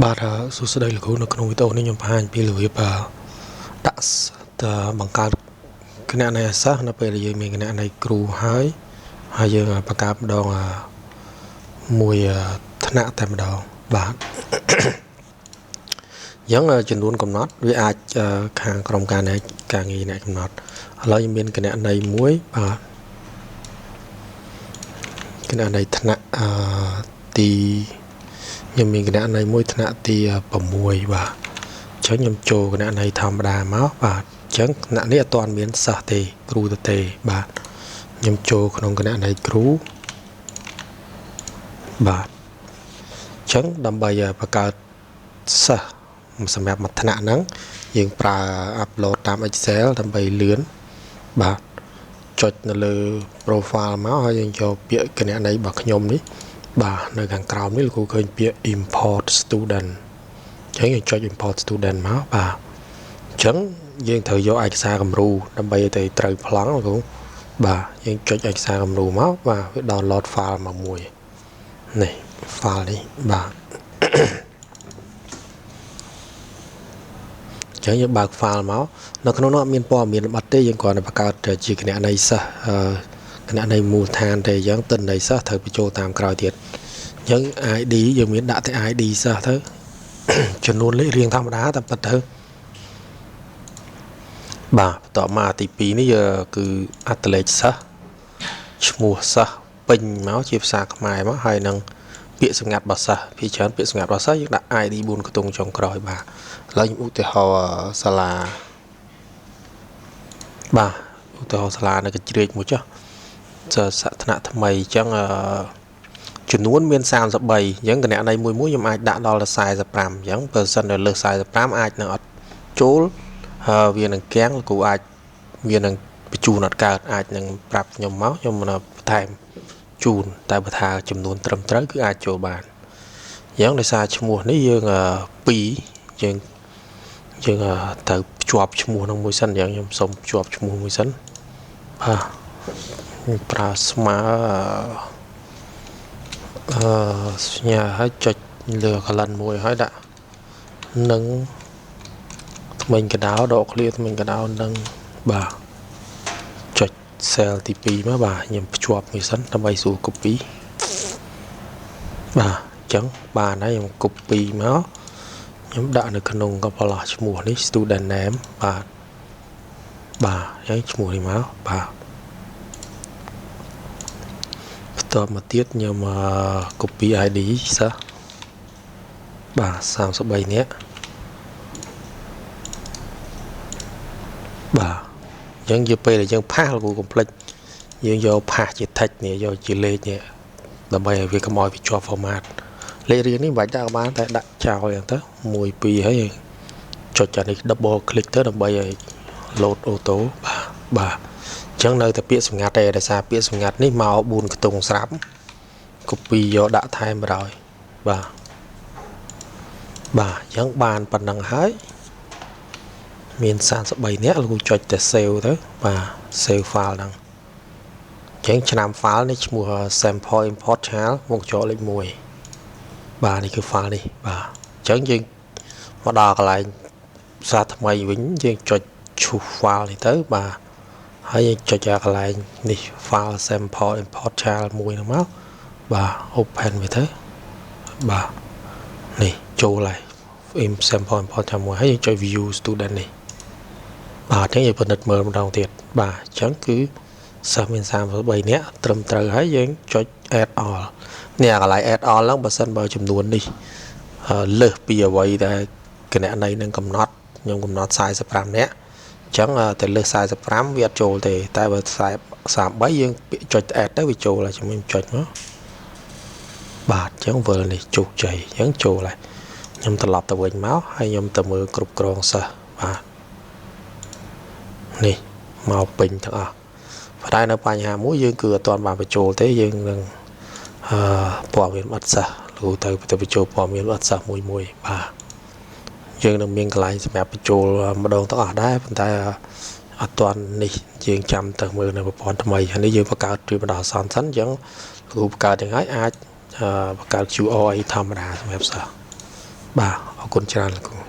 បាទសួស្តីលោកគ្រូនៅក្នុងវីដេអូនេះខ្ញុំបង្ហាញពីរបៀបដាក់បង្កើតគណនីសិស្សនៅពេលដែលយើងមានគណនីគ្រូហើយហើយយើងបង្កើតម្ដងមួយថ្នាក់តែម្ដងបាទអញ្ចឹងចំនួនកំណត់វាអាចខាងក្រុមការងារការងារអ្នកកំណត់ឥឡូវខ្ញុំមានគណនីមួយបាទគណនីថ្នាក់ទីខ្ញុំមានគណនីមួយថ្នាក់ទី6បាទអញ្ចឹងខ្ញុំចូលគណនីធម្មតាមកបាទអញ្ចឹងថ្នាក់នេះអត់ទាន់មានសិស្សទេគ្រូទៅទេបាទខ្ញុំចូលក្នុងគណនីគ្រូបាទអញ្ចឹងដើម្បីបង្កើតសិស្សសម្រាប់មួយថ្នាក់ហ្នឹងយើងប្រើ upload តាម Excel ដើម្បីលឿនបាទចុចនៅលើ profile មកហើយយើងយកពាក្យគណនីរបស់ខ្ញុំនេះបាទនៅខាងក្រោមនេះលោកគ្រូឃើញពាក្យ import student អញ្ចឹងយើងចុច import student មកបាទអញ្ចឹងយើងត្រូវយកឯកសារគំរូដើម្បីឲ្យទៅត្រូវប្លង់លោកគ្រូបាទយើងចុចឯកសារគំរូមកបាទវា download file មកមួយនេះ file នេះបាទអញ្ចឹងយើងបើក file មកនៅក្នុងនោះអត់មានព័ត៌មានលម្អិតទេយើងគ្រាន់តែបង្កើតជាគណនីសិស្សគណនីមូលដ្ឋានទេអញ្ចឹងទិន្នន័យសិស្សត្រូវបញ្ចូលតាមក្រោយទៀតអញ្ចឹង ID យើងមានដាក់តែ ID សិស្សទៅចំនួនលេខរៀងធម្មតាតែពិតទៅបាទបន្ទាប់មកទី2នេះគឺអត្តលេខសិស្សឈ្មោះសិស្សពេញមកជាភាសាខ្មែរមកហើយនឹងពាក្យសម្ងាត់របស់សិស្សភាគច្រើនពាក្យសម្ងាត់របស់សិស្សយើងដាក់ ID 4ខ្ទង់ចុងក្រោយបាទឥឡូវខ្ញុំឧទាហរណ៍សាលាបាទឧទាហរណ៍សាលានៅកជ្រៀកមួយចុះថ្នាក់ថ្មីអញ្ចឹងចំនួនមាន33អញ្ចឹងគណនីមួយមួយខ្ញុំអាចដាក់ដល់ទៅ45អញ្ចឹងបើសិនតែលើស45អាចនឹងអត់ចូលវានឹងគាំងលោកគ្រូអាចវានឹងបញ្ជូនអត់កើតអាចនឹងប្រាប់ខ្ញុំមកខ្ញុំបន្ថែមជូនតែបើថាចំនួនត្រឹមត្រូវគឺអាចចូលបានអញ្ចឹងដោយសារឈ្មោះនេះយើង2យើងយើងត្រូវភ្ជាប់ឈ្មោះនឹងមួយសិនអញ្ចឹងខ្ញុំសូមភ្ជាប់ឈ្មោះមួយសិនបាទខ្ញុំប្រើស្មើអឺសញ្ញាឲ្យចុចលើ column មួយហើយដាក់នឹងថ្មិញកដោដកឃ្លាថ្មិញកដោនឹងបាទចុច cell ទី2មកបាទខ្ញុំភ្ជាប់មួយសិនដើម្បីស្រួល copy បាទអញ្ចឹងបានហើយខ្ញុំ copy មកខ្ញុំដាក់នៅក្នុងកប្លោះឈ្មោះនេះ student name បាទបាទអញ្ចឹងឈ្មោះនេះមកបាទបន្ទាប់មកទៀតខ្ញុំ copy ID សិស្សបាទ33នាក់បាទអញ្ចឹងជាពេលដែលយើង paste លោកគ្រូកុំភ្លេចយើងយក paste ជា text នេះយកជាលេខនេះដើម្បីឲ្យវាកុំឲ្យវាជាប់ format លេខរៀងនេះមិនបាច់ដាក់បានតែដាក់ចោលអញ្ចឹងទៅ1 2ហើយចុចអានេះ double click ទៅដើម្បីឲ្យ load auto បាទបាទអញ្ចឹងនៅតែពាក្យសម្ងាត់ទេដោយសារពាក្យសម្ងាត់នេះមក4ខ្ទង់ស្រាប់ copy យកដាក់ថែមបណ្ដោយបាទបាទអញ្ចឹងបានប៉ុណ្ណឹងហើយមាន33នាក់លោកគ្រូចុចតែ save ទៅបាទ save file ហ្នឹងអញ្ចឹងឆ្នាំ file នេះឈ្មោះ sample import child មុខចលេខ1បាទនេះគឺ file នេះបាទអញ្ចឹងយើងមកដល់កន្លែងសារថ្មីវិញយើងចុច choose file នេះទៅបាទហើយយើងចុចកន្លែងនេះ file sample import child មួយហ្នឹងមកបាទ open វាទៅបាទនេះចូលហើយ sample import child មួយហើយយើងចុច view student នេះបាទអញ្ចឹងយើងពិនិត្យមើលម្ដងទៀតបាទអញ្ចឹងគឺសិស្សមាន33នាក់ត្រឹមត្រូវហើយយើងចុច add all នេះអាកន្លែង add all ហ្នឹងបើសិនបើចំនួននេះលើសពីអ្វីដែលគណនីនឹងកំណត់ខ្ញុំកំណត់45នាក់អញ្ចឹងតែលើស45វាអត់ចូលទេតែបើ33យើងចុច add ទៅវាចូលហើយខ្ញុំចុចមកបាទអញ្ចឹងវិលនេះជោគជ័យអញ្ចឹងចូលហើយខ្ញុំត្រឡប់ទៅវិញមកហើយខ្ញុំទៅមើលគ្រប់គ្រងសិស្សបាទនេះមកពេញទាំងអស់ប៉ុន្តែនៅបញ្ហាមួយយើងគឺអត់ទាន់បានបញ្ចូលទេយើងនឹងអឺព័ត៌មានអត់សិស្សលោកទៅទៅបញ្ចូលព័ត៌មានអត់សិស្សមួយមួយបាទយើងនឹងមានកន្លែងសម្រាប់បញ្ចូលម្ដងទាំងអស់ដែរប៉ុន្តែអត់ទាន់នេះយើងចាំទៅមើលនៅប្រព័ន្ធថ្មីហើយនេះយើងបង្កើតជាបណ្ដោះអាសន្នសិនអញ្ចឹងគ្រូបង្កើតយ៉ាងហើយអាចបង្កើត QR អីធម្មតាសម្រាប់សិស្ស បាទអរគុណច្រើនលោកគ្រូ។